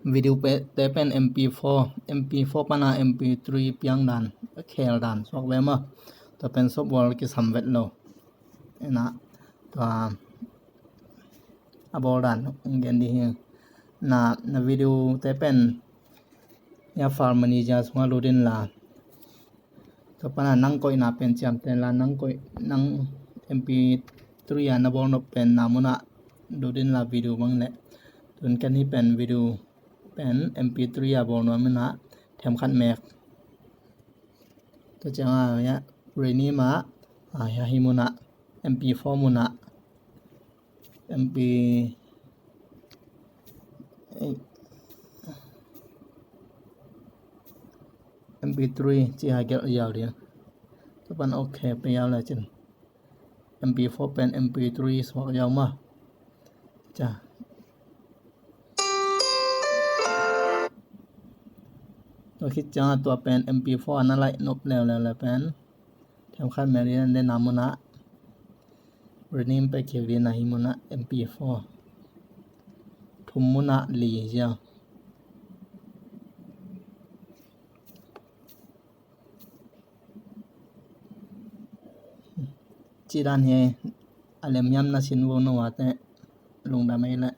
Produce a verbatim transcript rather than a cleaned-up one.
Video pe, te pen M P four, M P four pana M P three piang dan, khel dan suak ve maw. Tua pen software kisam vet lo. Ena, tua a bawl dan ong gen dih hi. Na, na video te pen hia file manager sungah lut inla, tua pana nang koihna pen ciamteh inla, nang koih, nang M P three a na bawl nop pen na munah lut inla video bang leh. Tun ken hih pen video pen M P three a bawl nuam inla, them khat mek. Tua ciangah hia, rename ah, ah, hia hih munah, M P four munah, M P, M P three ci a gelh ziau ding. Tua pan ok pia ziau le cin, M P four pen M P three suak ziau maw. Ca. Tua khit ciangah tua pen M P four a na laih nop leuleu le pen them khat mek dih, na munah rename pia kik dih, na hih munah M P four, thum munah li ziau. Ci dan hi. A lem hiam na sin vo no a te, lungdam ei le.